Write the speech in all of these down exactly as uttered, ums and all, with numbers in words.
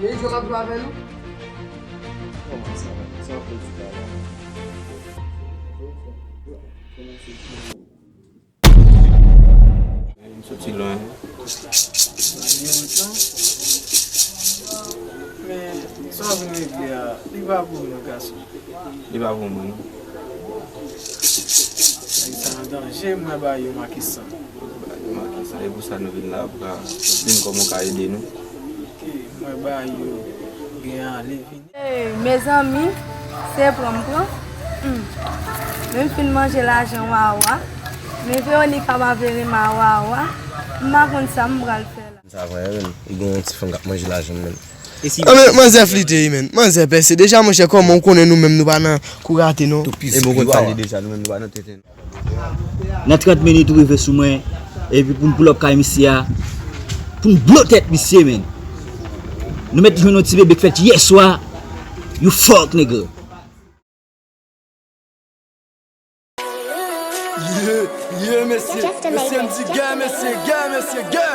Vin jwe m ap jwe avè nou. Kòman sa va? Sa w ap fè ti bagay? M soti lwen. Men sa w vin regle a, li pa pou ou non, gason. Li pa pou mwen non. Nèg sa an danje, m wè ba yo make san. Ba yo make san, e pou sa nou vin la, pou ka vin kòman w ka ede nou. Ok, m wè ba yo gen ale vini. Ey, mezanmi, se pran m pran. Hmm. Men m fin manje lajan Wawa. Men Veronica pa vle renmen a Wawa. M pa konn sa m pral fè la. Sa vre, wi, menn. Li gen yon ti fanm k ap manje lajan m, menn. E si Ah, men, manzè flite, wi, menn. Manzè pèse. Deja, monchè, kòman ou konnen nou menm, nou pa nan kou rate, non? Tou pis E bon, konn sa li deja, nou menm, nou pa nan tenten. Nan trant minit, ou rive sou mwen. Epi pou n pull up kay misye a, pou n blo tèt misye, menn. Nou mèt jwenn yon ti bebe k fèt yèswa. You fuck, nigga. Yeah, yeah, mesye, mesye, m di gè, mesye, gè, mesye, gè.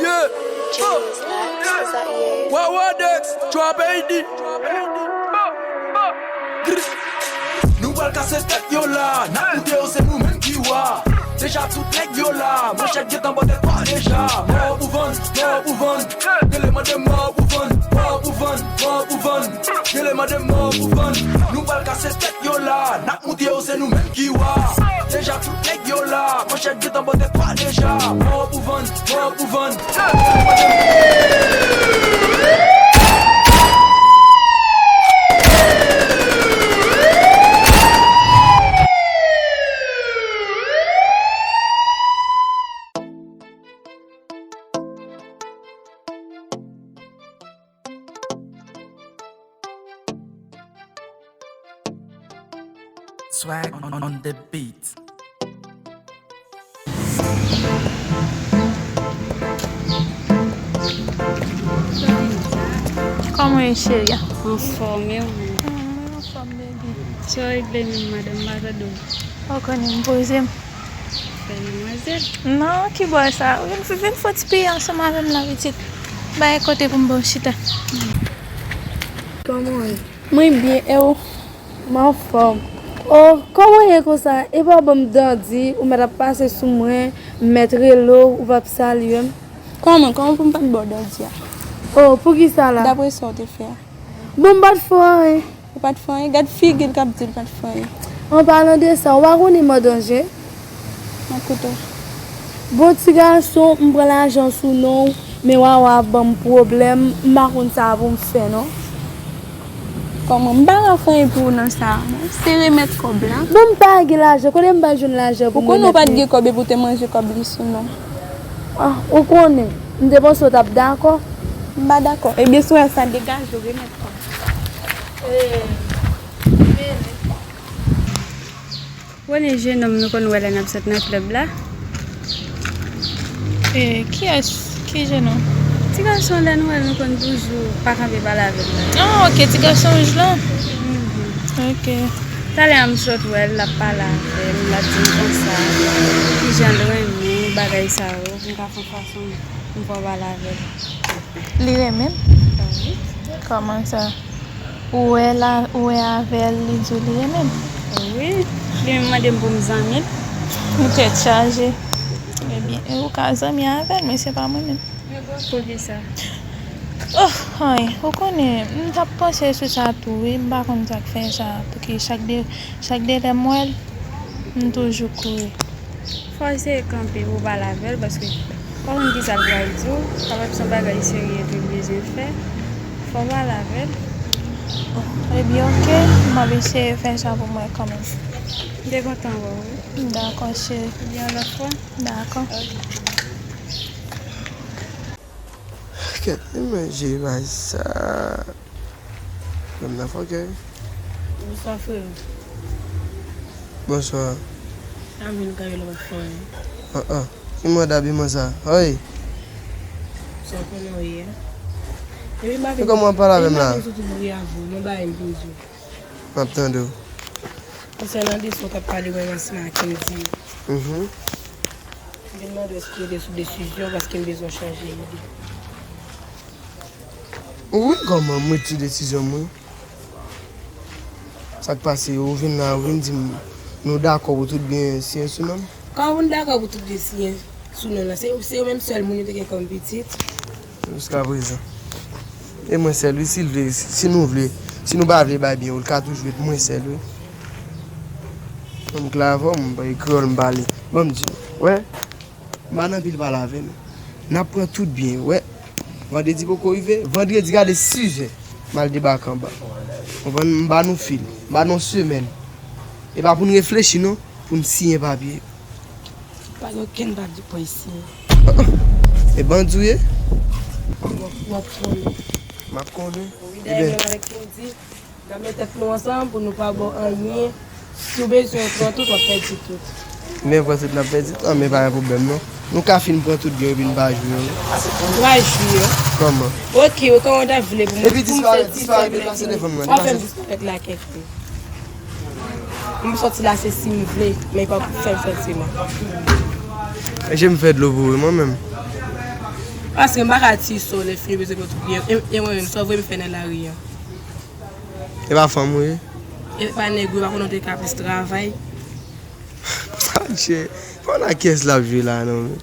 Yeah. Wawa Dex, Trap A D. Nou pral kase tèt yo la, n ap moute yo, se nou menm ki wa. Deja tout nèg yo la, manchèt gentan bò tèt pa deja. Mò pou vann, mò pou vann, rele mande mò pou vann, mò pou vann, mò pou vann, rele mande mò pou vann. Nou pral kase tèt yo la, n ap moute yo, se nou menm ki wa. Deja tout nèg yo la, manchèt gentan bò tèt pa deja. Mò pou vann, mò pou vann. Swag on, on the beat. Kòman w ye, cheri a? Anfòm, e ou menm? Mwen anfòm, baby. Sa w regle menm, madanm, m pa tande w. Ou konnen m poze m. Fè demwazèl. Non, ki bò sa? Vin, vin fè ti peye ansanm avè m la, pitit. Bay kote pou m ba w chita. Kòman w ye? Mwen byen, e ou? M anfòm. O, kòman w ye konsa? E pa ban m dandi, ou mèt ap pase sou mwen, m mèt rele w, ou p ap salye m. Kòman, kòman pou m pa t ba w dandi a? O, poukisa la? Dapre sa w te fè a. Bon, m pa t fè w anyen. Ou pa t fè anyen? Gad figi l k ap di l pa t fè anyen. An palan de sa, ou pa konnen m an danje? Mwen koute w. Bon, ti gason, m pran lajan sou non w, men Wawa ap ban m pwoblèm, m pa konn sa pou m fè non. Kòman? M pa ka fè anyen pou ou nan sa a, non. Se remèt kòb la. Bon, m pa gen lajan, kote m pral jwenn lajan pou m remèt li? Ou konnen ou pa t gen kòb epi w te manje kòb li sou non m. Ah, ou konnen, m te panse w t ap dakò. M pa dakò. Ebyen, si w wè sa, degaje w, remèt kòb. Konnen jenòm nou konn wè lè n ap sot nan klèb la? E, kiyès? Ki jenòm? Ti gason lè nou wè l, nou konn toujou pa kanpe pale avè l la. Ah, ok, ti gason wouj lan? Mhm. Ok. Talè a m sot wè l, l ap pale avè m, l ap di m konsa, kijan l renmen m, bagay sa yo, m ka fè yon fason m fè w pale avè l. Li renmen m? Wi. Kòman sa? Ou wè la, ou wè avè l, li di w li renmen m? Wi, li menm mande m pou m zanmi l. Ou tèt chaje. Ebyen, e ou ka zanmi avè l, men se pa mwen menm. Poukisa? Oh, anyen, ou konnen, m t ap panse sou sa tou, wi, m pa konn sa k fè sa, pouki chak de, chak de lè m wè l, m toujou kouri. Fò w eseye kanpe pou w pale avè l, paske w pa konn kisa l pral di w. Kapab se yon bagay serye tou l bezwen fè. Fò w pale avè l. Ebyen, oke, m ap eseye fè sa pou m wè kanmenm. M te kontan wè w, wi. Dakò, cheri. Ebyen, yon lòt fwa. Dakò. Oke. Kèt, li manje bay sa. Menm nan fòkè. Bonswa, frè m. Bonswa. Sa vin kay ou la, w ap fè anyen? An an. Ki mòd abiman sa? Oy! Sa w konnen w ye a. Epi m pa vin. E kòman w ap pale avè m la? Epi m pa vin soti pou ri avè w. Mwen bagay m pou di w. M ap tande w. Konsènan de sa w t ap pale mwen ansanm ak Kendy. Mhm. M vin mande w èske w rete sou desizyon w, paske m bezwen w chanje ide. Wi, kòman m retire desizyon m, wi. Sa k pase, ou vin la, ou vin di m nou dakò pou tout byen siyen sou non m? Kòman pou n dakò pou tout byen siyen sou non l lan? Se, se yo menm sèl moun yo te gen kòm pitit. Jiskaprezan. E mwen sèl, wi, si l vle, si nou vle, si nou pa vle bay byen, ou l ka toujou ret mwen sèl, wi. Mwen m klè avè w, m pa kreyòl m pale. Ban m di w, wè. M pa nan pil pale avè nou. N ap pran tout byen, wè. Vandredi poko rive. Vandredi gade sizè. M al debake anba. Konprann? M ba nou fil. M ba nou semèn. E pa pou n reflechi non, pou n siyen papye. Pa gen okenn papye pou n siyen. E bandi w ye? W ap konnen. M ap konnen. Wi, dayè menm avèk Kendy. N ap met tèt nou ansanm pou nou pa ba w anyen. Si w bezwen pran tout, w ap pèdi tout. Men pran tout, n ap pèdi tout. An, men pa gen pwoblèm non. Nou ka fin pran tout byen epi n pa jwi yo. Nou pa jwi yo. Kòman? Ok, kòman w ta vle pou mwen? Epi disparèt, disparèt, pase devan mwen. W ap fè m disparèt la kèk kou. M sòti la se si m vle, men pa pou fè m santi mal. E je m fè dlo pou ou, mwen menm. Paske m pa ka tiye sou lè fini bezwen pran tout byen. E, e mwen menm, sa w voye m fè nan lari an? E pa fanm ou ye? E pa nèg ou, e pa konnen w te ka plis travay. Adje, pa nan kiyès l ap jwe la non, men.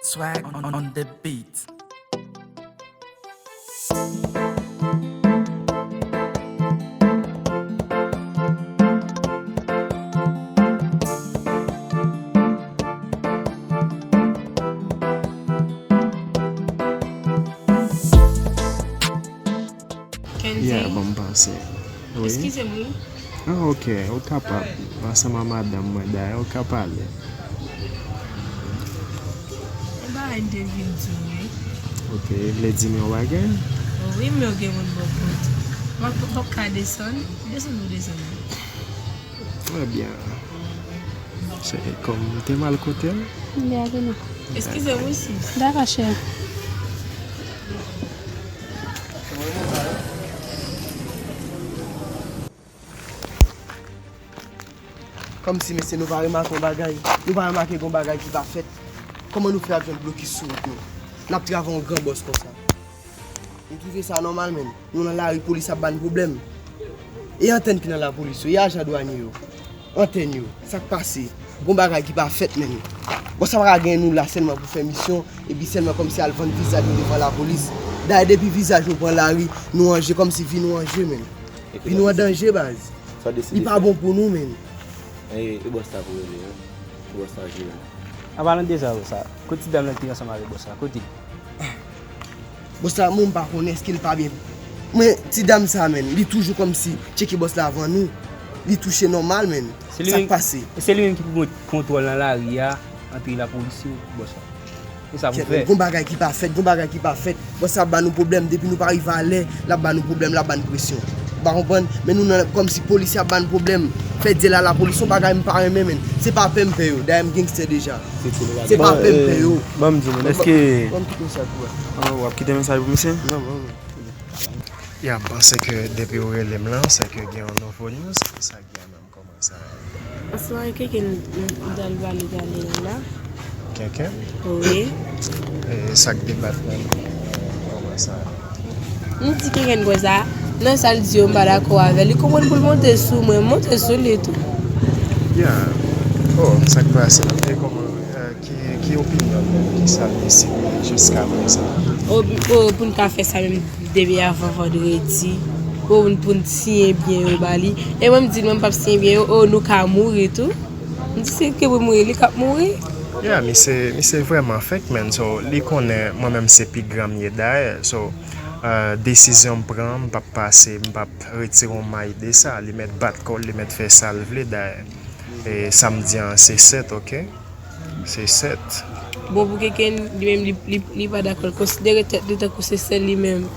Swag on, on the beat. Kendy. Yeah, ban m pase. Wi. Eskize m, wi. Ah, ok, ou kapab. Ansanm ak madanm mwen, dayè, ou ka pale. Yon bagay m te vin di w, wi. Ok, vle di m yon bagay? Wi, men w gen moun bò kote. Mwen p-, p-, p ap ka desann. Desann ou desann. Trè byen. Se kòm m te mal kote l. Eskize m, wi, sis. Dakò, chè. Kòmsi, mesye, nou pa remake yon bagay? Nou pa remake gen yon bagay ki pa fèt? Kòman nou fè ap jwenn blokis sou wout nou? N ap travay yon gran bòs konsa. Nou twouve sa nòmal, menn. Nou nan lari, polis ap ba n pwoblèm. E antèn ki nan lapolis yo, e ajan dwanye yo. Antèn yo, sa k pase? Gon bagay ki pa fèt, menn. Bòs la pa ka gen nou la sèlman pou fè misyon, epi sèlman kòmsi al vann vizaj nou devan lapolis. Dayè, depi vizaj nou pran lari, nou an je, kòmsi vi nou an je, menn. Vi nou an danje, baz. Li pa bon pou nou, menn. E, e bòs la pou rele, wi. Bòs la jere. An palan de sa, sa, kote ti dam nan ki te ansanm avèk bòs la? Kote l? Bòs la, mwen, m pa konnen èske l pa byen. Men, ti dam sa, menn, li toujou kòmsi tcheke bòs la avan nou. Li touche nòmal, menn. Sa k pase? Se li menm ki pou mete kontwòl nan lari a, antre lapolis yo, bòs la. E sa pou fè. Gon bagay ki pa fèt, gon bagay ki pa fèt. Bòs la ap ba nou pwoblèm, depi nou pa rive alè, l ap ba nou pwoblèm, l ap ba n presyon. Ou pa konprann? Men nou nan, kòmsi polisye ap ba n pwoblèm. Fè dyèl a lapolis, yon bagay m pa renmen, menn. Se pa pè m pè yo, dayè m gangstè deja. Se pa pè m pè yo. Ban m di, menn, èske... Ban m kite mesaj pou ou. W ap kite mesaj pou misye? Non, ban m. Ya, m panse ke depi ou rele m lan, se ke gen yon nouvo news, se sa k gen menm. Kòman sa ye? Ansanm avèk Kenken, m t al pale talè a la. Kenken? Wi. E sa k debat menm? Kòman sa ye? M di Kenken konsa, nan sa l di yo, m pa dakò avè l. Li konprann pou l monte sou mwen, m monte sou li tou. Ya. Oh, sa k pase? E kòman, eh, ki, ki opinyon l menm? Ki sa l deside jiskaprezan? Oh, oh, pou n ka fè sa menm. Depi avan vandredi, pou n, pou n siyen byen yo ba li. E mwen, m di l, mwen, m p ap siyen byen yo, o, nou ka mouri tou. M di, si ke pou mouri, li k ap mouri. Ya, misye, misye vrèman fake, man. So, li konnen mwen menm se pi gran m ye dayè. So, eh, desizyon m pran, m p ap pase, m p ap retire yon may de sa. Li mèt bat kò l, li mèt fè sa l vle dayè. E samdi an, se sèt, oke? Se sèt. Bon, pou Kenken, li menm, li, li, li pa dakò. L konsidere tèt li tankou se sèl li menm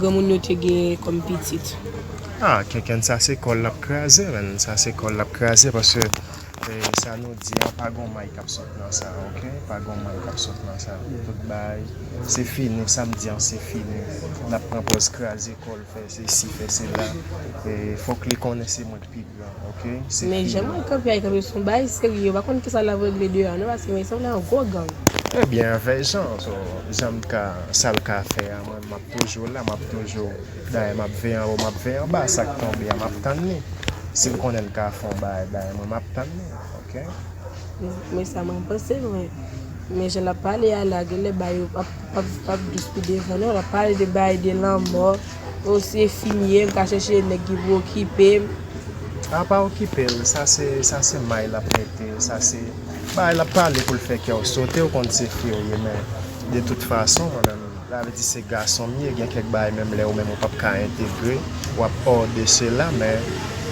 granmoun yo te gen kòm pitit. Ah, Kenken, sa se kò l l ap kraze, man. Sa se kò l l ap kraze, paske E sa nou di a, pa gon may k ap sot nan sa, oke? Pa gon may k ap sot nan sa. Tout bagay, se fini, sa m di an, se fini. N ap pran pòz kraze kò l, fè sesi, fè sela. E fòk li konnen se mwen k pi gran, oke? Se fini. Men jan mwen kanpe a, kanpe sou yon bagay serye, yo pa konn kisa l ap regle deyò a, non, paske mwen sanble yon gwo gang. Ebyen, avè jan, so, jan m ka, sa l ka fè a, mwen, m ap toujou la, m ap toujou, dayè, m ap veye anwo, m ap veye anba, sa k tonbe a, m ap tann li. Si m konnen l ka fè yon bagay, dayè, mwen, m ap tann li, oke? Men sa mwen panse, mwen. Men jan l ap pale a la, genlè bagay yo p ap, p ap, p ap dous pou devan, non. L ap pale de bagay de lanmò, yo se enfimye, m ka chèche nèg ki pou okipe m. A, pa okipe l, sa se, sa se may l ap mete, sa se bagay l ap pale pou l fè kè w sote, ou konn se fi w ye, men de tout fason, mwen menm, sa vle di se gason m ye, gen kèk bagay menm lè ou menm ou p ap ka entegre, w ap hors de cela, men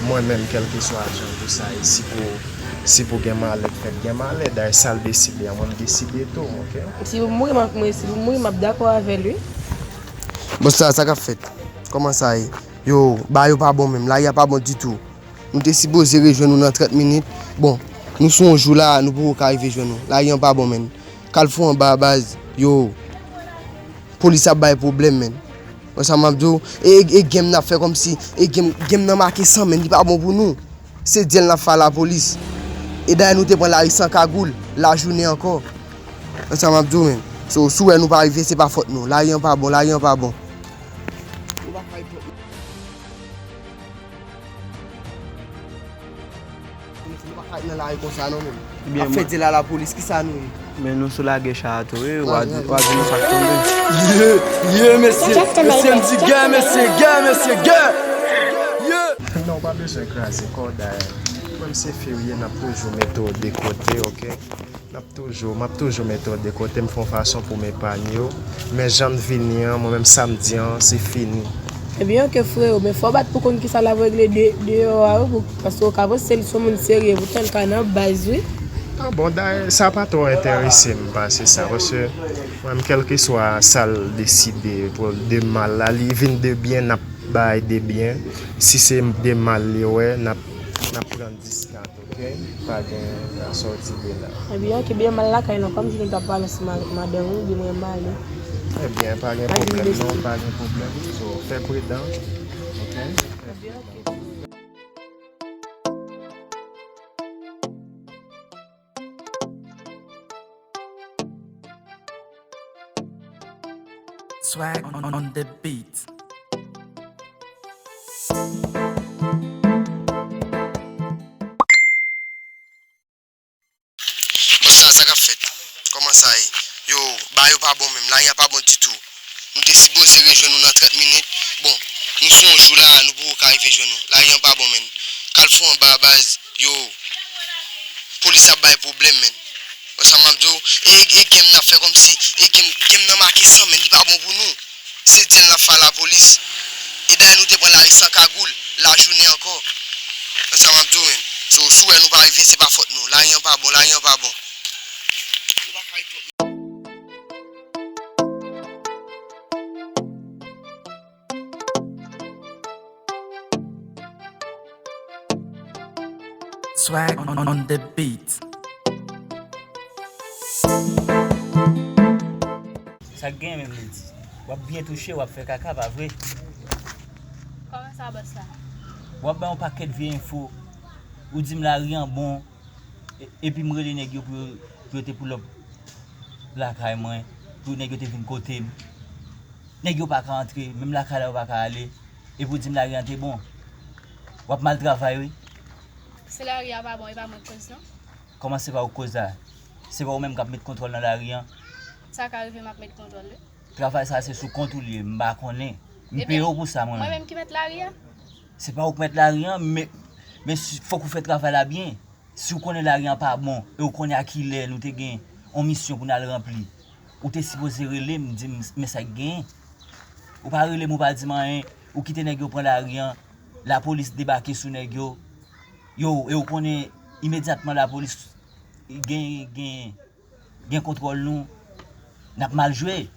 mwen menm, kèlkeswa jan pou sa ye, si pou, si pou gen malè k fèt, gen malè, dayè sa l deside a, mwen m deside tou, oke? Si pou mouri, m ap mouri, si pou mouri, m ap dakò avè l, wi. Bòs la, sa k ap fèt? Kòman sa ye? Yo, bagay yo pa bon menm, lari a pa bon ditou. Nou te sipoze rejwenn nou nan trant minit. Bon, nou sou yon jou la, nou poko ka rive jwenn nou. Lari an pa bon, menn. Kalfou anba a, baz, yo. Polis ap bay pwoblèm, menn. Wè sa m ap di w? E, e, e game n ap fè kòmsi, e game, game nan make san, menn, li pa bon pou nou. Se dyèl n ap fè a lapolis. E dayè nou te pran lari san kagoul, lajounen ankò. Wè sa m ap di w, menn. So, si w wè nou pa rive, se pa fòt nou. Lari an pa bon, lari an pa bon. Nou pa ka rive. Nou pa ka ret nan lari konsa non, menm. Ebyen, ap fè dyèl a lapolis, kisa nou ye? Men nou sou lagè cha a tou, wi. W a di, w a di nou sa k tonbe. Ye, ye, mesye, mesye, m di gè, mesye, gè, mesye, gè. Ye. Non, w pa bezwen kraze kò w, dayè. Mwen, se fi w ye, n ap toujou mete w de kote, oke? N ap toujou, m ap toujou mete w de kote m fè yon fason pou m epanye w. Men jan n vini an, mwen menm sa m di an, se fini. Ebyen, oke, freo, men fò w bat pou konn kisa l ap regle de, deyò a, wi, pou, paske w ka panse li se yon moun serye, poutan l ka nan baz, wi. A bon, dayè, sa pa twò enterese m pase sa, paske mwen menm, kèlkeswa sa l deside pou l de mal la, li vin de byen, n ap bay de byen. Si se de mal li wè, n ap, n ap pran dis kat. Oke, pa gen sa w di de la. Ebyen, oke, byen, m al lakay lan, kòm si nou t ap pale ansanm avèk madanm ou, di mwen m ale. Ebyen, pa gen pwoblèm non, pa gen pwoblèm. So, fè pridan. Oke? Ebyen, oke. Swag on, on the beat. Bòs la, sa k ap fèt? Kòman sa ye? Yo, bagay yo pa bon menm, lari a pa bon ditou. Nou te sipoze rejwenn nou nan trant minit. Bon, nou sou yon jou la, nou poko ka rive jwenn nou. Lari an pa bon, menn. Kalfou anba a, baz, yo. Polis ap bay pwoblèm, menn. Wè sa m ap di w? E, e game n ap fè kòmsi, e game, game nan make san, menn, li pa bon pou nou. Se dyèl n ap fè a lapolis. E dayè nou te pran lari san kagoul, lajounen ankò. Wè sa m ap di w, menn. So, si w wè nou pa rive, se pa fòt nou. Lari an pa bon, lari an pa bon. Nou pa ka ret. Swag on, on the beat. Sa k gen menm, Lady? W ap byen touche, w ap fè kaka, pa vre? Kòman sa, bòs la? W ap bay yon pakèt vye enfo. Ou di m lari an bon, e, epi m rele nèg yo pou yo, pou yo te pull up lakay mwen, pou nèg yo te vin kote m. Nèg yo pa ka antre, menm lakay la yo pa ka ale, epi w di m lari an te bon. W ap mal travay, wi. Si lari a pa bon, e pa mwen k koz, non. Kòman se pa ou k koz la? Se pa ou menm k ap met kontwòl nan lari an? Sa ka rive m ap met kontwòl, wi. Travay sa se sou kont ou l ye, m pa konnen. M peye w pou sa, mwen menm. Mwen menm ki met lari a? Se pa ou k met lari an, men, men si, fòk ou fè travay la byen. Si w konnen lari an pa bon, e w konnen a kilè nou te gen yon misyon pou n al ranpli, ou te sipoze rele m, di m, men sa k genyen. Ou pa rele m, ou pa di m anyen, ou kite nèg yo pran lari an, lapolis debake sou nèg yo. Yo, e w konnen imedyatman lapolis gen, gen, gen kontwòl nou, n ap mal jwe.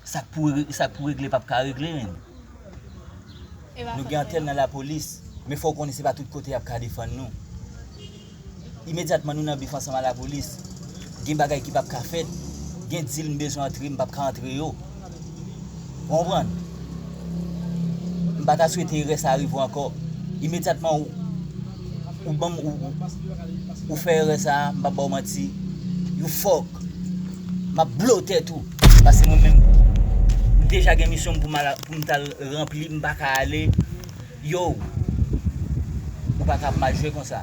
Sa k pou re-, sa k pou regle p ap ka regle, menn. Nou gen antèn nan lapolis, men fò w konnen se pa tout kote y ap ka defann nou. Imedyatman nou nan bif ansanm a lapolis, gen bagay ki p ap ka fèt, gen dil m bezwen antre, m p ap ka antre yo. Ou konprann? M pa ta swete erè sa a rive w ankò. Imedyatman ou, ou ban m, ou, ou, ou fè erè sa a, m p ap ba w manti, you fuck. M ap blo tèt ou. Paske mwen menm, m deja gen misyon m pou m al, pou m t al ranpli, m pa ka ale. Yo, ou pa ka ap mal jwe konsa.